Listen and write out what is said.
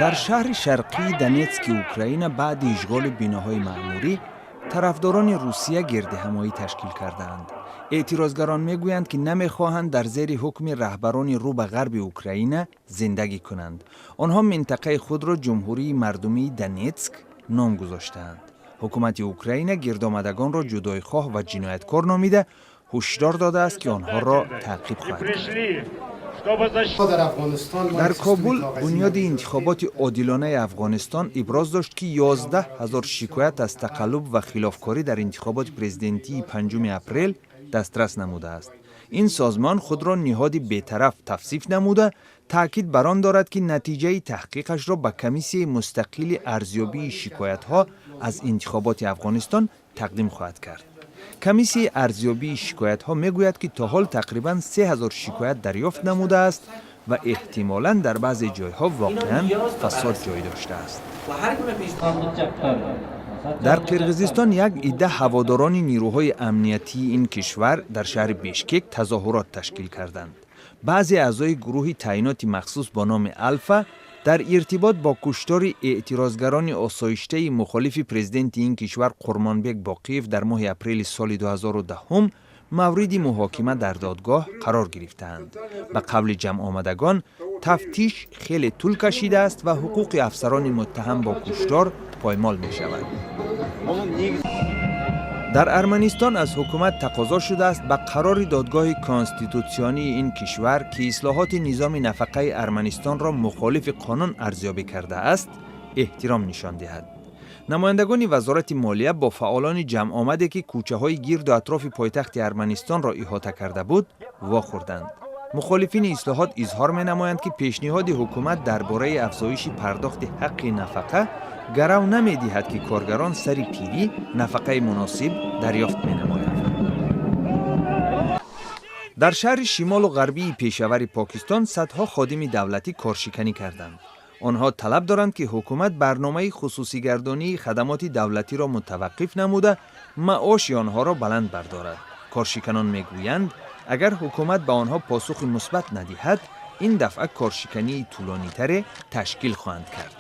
Дар шаҳри шарқии Донетски Украина баъди ишғоли биноҳои маъмурӣ тарафдорони Русия гирдиҳамоӣ ташкил кардаанд. Эътирозгарон мегӯянд, ки намехоҳанд дар зери ҳукми раҳбарони рӯ ба ғарби Украина зиндагӣ кунанд. Онҳо минтақаи худро Ҷумҳурии Мардумии Донетск ном гузоштаанд. Ҳукумати Украина гирдомадагонро ҷудоихоҳ ва ҷинояткор номида, ҳушдор додааст, ки онҳоро таъқиб хоҳад кард. Дар Кобул Бунёди интихоботи одилонаи Афғонистон иброз дошт, ки 11 000 шикоят аз тақаллуб ва хилофкорӣ дар интихоботи президентии 5 апрел дастрас намудааст. Ин созмон худро ниҳоди бетараф тавсиф намуда, таъкид бар он дорад, ки натиҷаи таҳқиқашро ба Комиссияи мустақили арзёбии шикоятҳо аз интихоботи Афғонистон тақдим хоҳад кард. Комиссияи арзёбии шикоятҳо мегӯяд, ки то ҳол тақрибан 3000 шикоят дарёфт намудааст ва эҳтимолан дар баъзе ҷойҳо воқеан фасод ҷой доштааст. Дар Қирғизистон як идда ҳаводорони нирӯҳои амниятии ин кишвар дар шаҳри Бишкек тазоҳурот ташкил карданд. Баъзе аъзои гурӯҳи таъиноти махсус бо номи «Алфа» дар иртибот бо куштори эътирозгарони осоиштаи мухолифи президенти ин кишвар Қурмонбек Боқиев дар моҳи апрели соли 2010 мавриди муҳокима дар додгоҳ қарор гирифтаанд. Ба қавли ҷамъомадагон, тафтиш хеле тӯл кашидааст ва ҳуқуқи афсарони муттаҳам бо куштор поймол мешавад. Дар Арманистон аз ҳукумат тақозо шудааст, ба қарори Додгоҳи конститутсионии ин кишвар, ки ислоҳоти низоми нафақаи Арманистонро мухолифи қонун арзёбӣ кардааст, эҳтиром нишон диҳад. Намояндагони Вазорати молия бо фаъолони ҷамъомаде, ки кӯчаҳои гирду атрофи пойтахти Арманистонро иҳота карда буд, вохӯрданд. Мухолифини ислоҳот изҳор менамоянд, ки пешниҳоди ҳукумат дар бораи афзоиши пардохти ҳаққи нафақа гарав намедиҳад, ки коргарон сари пирӣ нафақаи муносиб дарёфт менамоянд. Дар шаҳри шимолу ғарбии Пешавари Покистон садҳо ходими давлатӣ коршиканӣ карданд. Онҳо талаб доранд, ки ҳукумат барномаи хусусигардонии хадамоти давлатиро мутаваққиф намуда, маоши онҳоро баланд бардорад. Коршиканон мегӯянд, агар ҳукумат ба онҳо посухи мусбат надиҳад, ин дафъа коршикании тӯлонитаре ташкил хоҳанд кард.